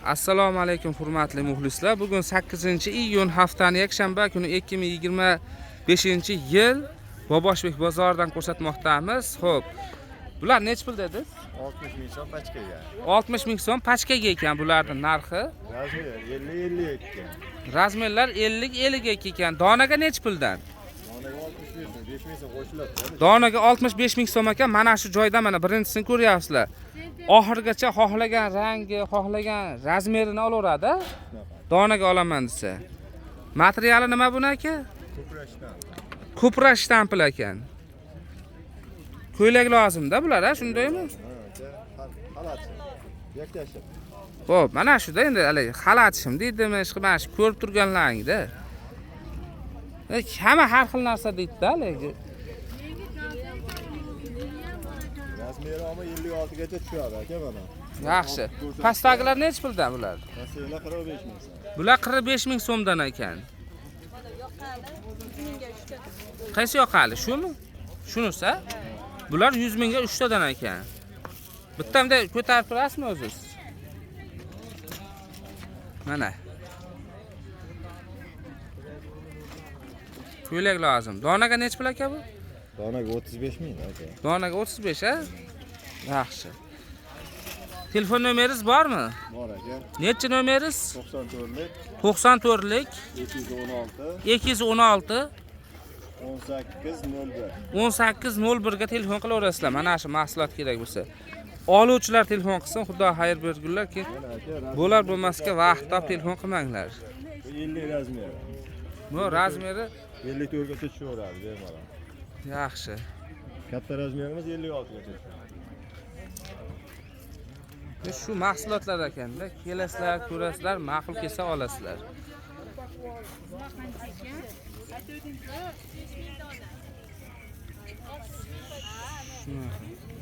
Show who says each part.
Speaker 1: Assalomu alaykum, hurmatli muxlislar. Bugun 8-iyun, haftani yakshanba kuni, 2025-yil Boboshbek bozoridan ko'rsatmoqdamiz. Xo'p. Bular nechi pul dedingiz?
Speaker 2: 60 ming so'm pachkaga.
Speaker 1: 60 ming so'm pachkaga ekan bularning narxi.
Speaker 2: Razmer 50 52.
Speaker 1: Razmerlar 50 52 ekan. Donaga nechi puldan?
Speaker 2: Donaga 65 ming, 5 ming so'm qo'shiladi.
Speaker 1: Donaga 65 ming so'm ekan. Mana shu joyda mana birinchisini ko'ryapsizlar. Oxirigacha xohlagan rangi, xohlagan razmerini olaveradi. Donaga olaman desa. Materiali nima buni aka?
Speaker 2: Ko'prashdan.
Speaker 1: Kupra shtampil ekan. Ko'ylak lozimda bular, a, shundaymi?
Speaker 2: Ha, aka, xalat. Yaktashi.
Speaker 1: Xo'p, mana shuda endi haligi xalat shim deydimi, ish mana shu ko'rib turganlaringda. Hamma har xil narsa deydi-da haligi.
Speaker 2: Razmeri olma 56 gacha tushadi aka mana.
Speaker 1: Yaxshi. Pastdagilar nechi puldan bular?
Speaker 2: Masalan 45 ming so'm.
Speaker 1: Bular 45 ming so'mdan ekan. Qaysi yoqali? Shumi? Shunisi? Bular 100 mingga 3 tadan ekan. Bittamda ko'tarib turasizmi o'ziz? Mana. Ko'ylak lozim. Donaga nechi pul aka bu?
Speaker 2: Donaga 35 ming aka.
Speaker 1: Donaga 35, a? Yaxshi. Telefon nomeringiz bormi?
Speaker 2: Bor aka.
Speaker 1: Nechi nomeringiz?
Speaker 2: 94lik
Speaker 1: 94lik
Speaker 2: 216
Speaker 1: 216
Speaker 2: 18 01.
Speaker 1: 1801 ga telefon qilaverasizlar. Mana shu mahsulot kerak bo'lsa. Oluvchilar telefon qilsin, xudo xayr bergunlar ki
Speaker 2: Mana aka,
Speaker 1: bo'lar bo'lmasga vaqt top telefon qilmanglar.
Speaker 2: Bu 50 razmeri.
Speaker 1: Bu razmeri
Speaker 2: 54 gacha tushaveradi bemalol.
Speaker 1: yaxshi.
Speaker 2: Katta razmerimiz 56 gacha tushadi.
Speaker 1: Shu mahsulotlar ekanda, kelasizlar, ko'rasizlar, ma'qul kelsa olasizlar. Shunaqa.